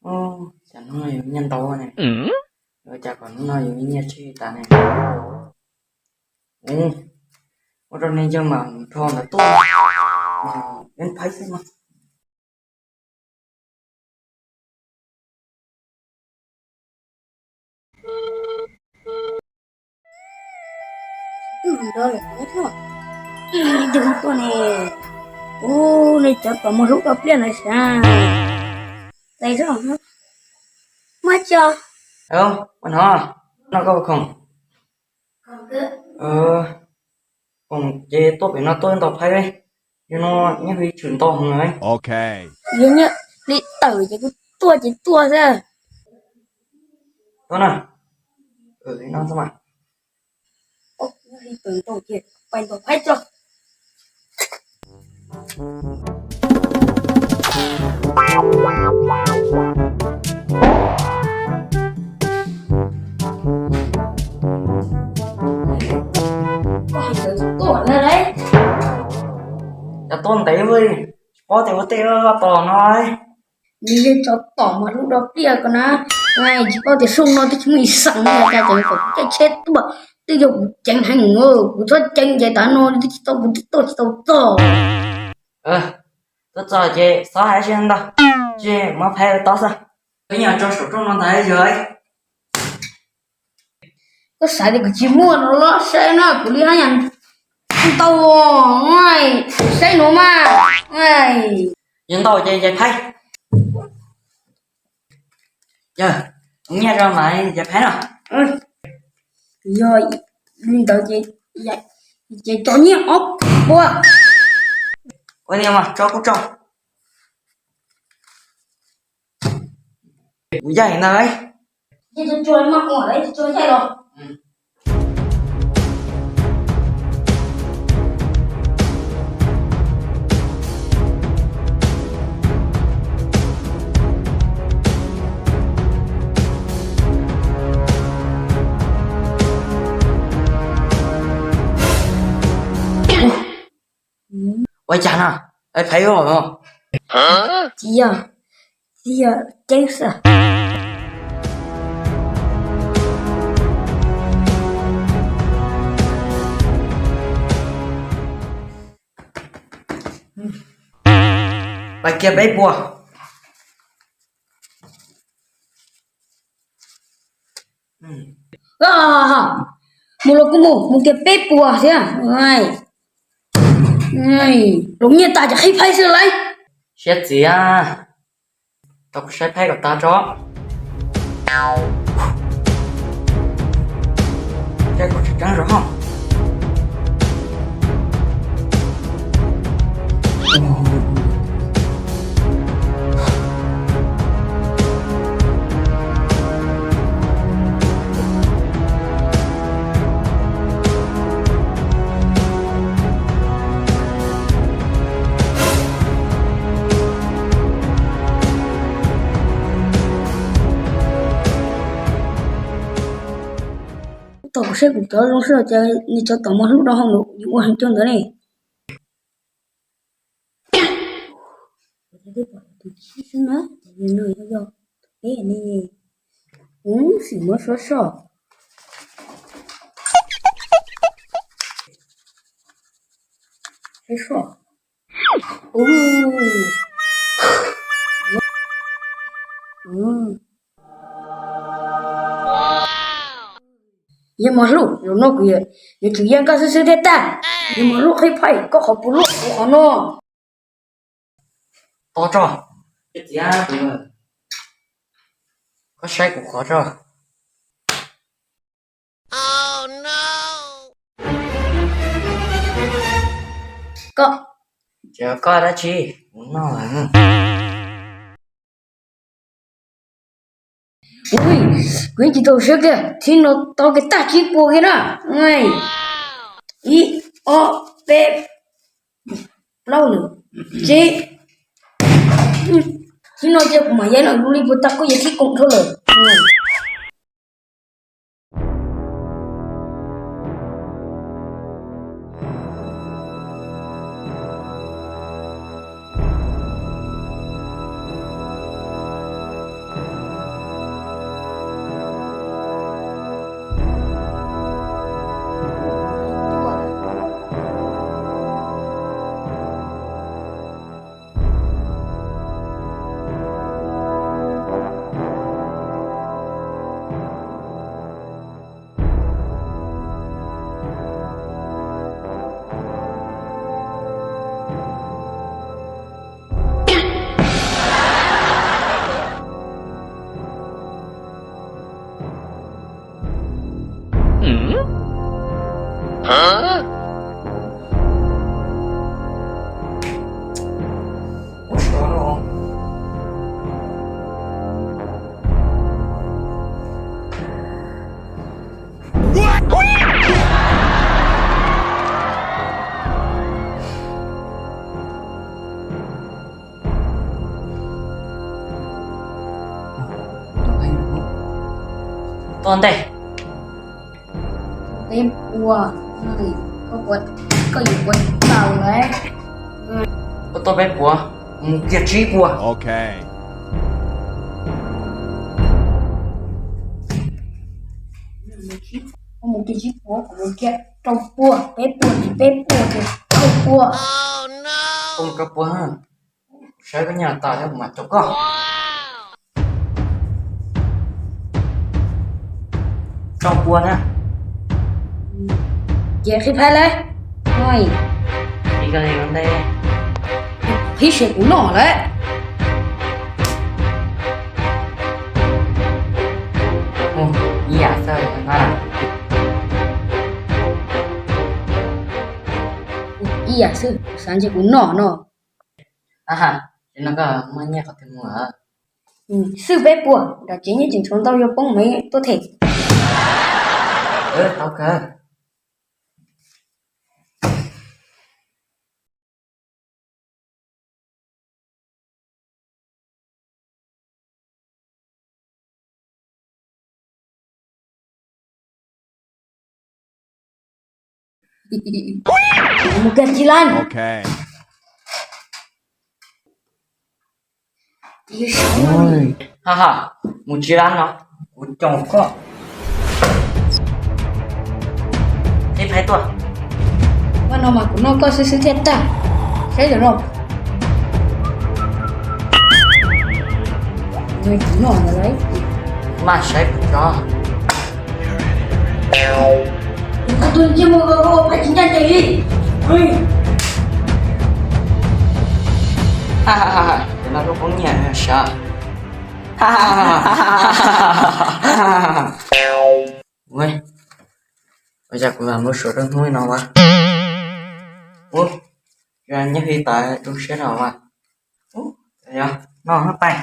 Cas hnub no yus nyiaj ntau ne, ua cas kom hnub no yus nyiaj tshiab tas ne. Ua rau nej ncaj mas nrho ntawd tuaj, ib phaib xwb no. Tus tuaj ne, ub, nej cov tom muag hlub rau pliaj na sav. Tais zog, muab tso. Ua no, no koj khoom. Khoom ces tuaj pem no tuaj ntau phaib, yog no nyob hauv tshwm ntau heev. Yog nyob li tawm ces kuv tuaj ces tuaj xwb. Tuaj na, no xwb mas. Pais ntau phaib tso. Koj hais txawv tuaj na lauj. Cas tuaj ntev ua, tsis paub tias ua tej tos no. Nws yog cov tom muag hlub rau pliaj ko na. Tsis paub tias xyoo no twb tsis muaj ib xeem li cas ces kom caij tsheb tuaj, twb yog kuv ceev heev, kuv txhob ceev ces tav no twb tsis tau, kuv twb tuaj tsis tau txog. Tuaj txog ces xav hais ntau, tsis muab phaib tob xwb. Peb nyob tso saum rooj no ntag yog. Koj xav tias kuv tsis muaj no los saib na, kuv li hab yam ntau, saib nuav mas. Yog ntau ces yais phaib. Yog, nyiaj rau mas yais phaib no. Yog li ntawd ces, ces tso nyiaj ob puas. Ua li mas tso kuj tso. Kuv yaig ntag. Ua cas no, phaib os? Tsis yog, tsis yog ceeb xwb. Pais kiag peb puas. Mus los kuj mus, mus kiag peb puas thiab. Los nyiaj tas ces qhib phaib xwb lauj. Siab txiv, tau kuv saib phaib kom tag tso. Saib kom tseeb tseeb zog. Tau kuv saib kuv cov zoo sij hawm ces nws cov tom muag hlub rau hauv nws yuav ua heev cuag ntawd ne. Tus tshiab xwb na, ces yog no yog yog peb ne. Ub, sim muab suab soj. Soj. Ub. Yawg Mos Hlub, zaum no kuv yuav tsum yog koj xwb xwb thiaj tag. Yawg Mos Hlub qhib phaib, koj qhov puas luaj kuv qhov no. Tos tso, koj saib kuv qhov tso. Koj, koj dab tsi? Kuv noj lawm. Ui, kuv yeej tsis tau siab kiag, thib no tau kiag tag tsib puas kiag na. Ib, ob, peb, plaub lawm, tsib. Thib no cia kuv mam yaim no, lu li puas tag kuj yog thib koom dhau lawm. Tuaj ntej. Peb puas, koj yuav puas tau lawm. Koj tuaj peb puas, mus kiag tsib puas. Koj mus kiag tsib puas, kuv mus kiag rau puas, peb puas ces peb puas ces rau puas. Koj mus rau puas, saib koj nyiaj tas thiab kuv mam rau koj. Rau puas na. Ces qhib phaib lawm. Qhib siav kuv noj lawm. Ib yam xwb, ib yam xwb, xav ntshe kuv noj no. Tsis no koj muaj nyiaj qhov twg mus? Xwb peb puas, nram tsev nyob tsis ntshua ntau yuav poob mev tuaj them. Tau kawg. Mus kiag tsib lab. Ha ha, mus tsib lab no, kuv coj koj. Qhib phaib tuaj. Vaj no mas kuv noj koj xwb xwb thiaj tag. Saib lawm no. Kuv noj lawm. Maj saib kuv tso. Kuv tus ntsej muag ua phaib tsis ncaj ncees li. Cov no kuj poob nyiaj sav. Ua cas kuv lam mus suav rau hnub no ua. Ub, nyob hli tas zoo siab no ua. Ub, yog no hab pais.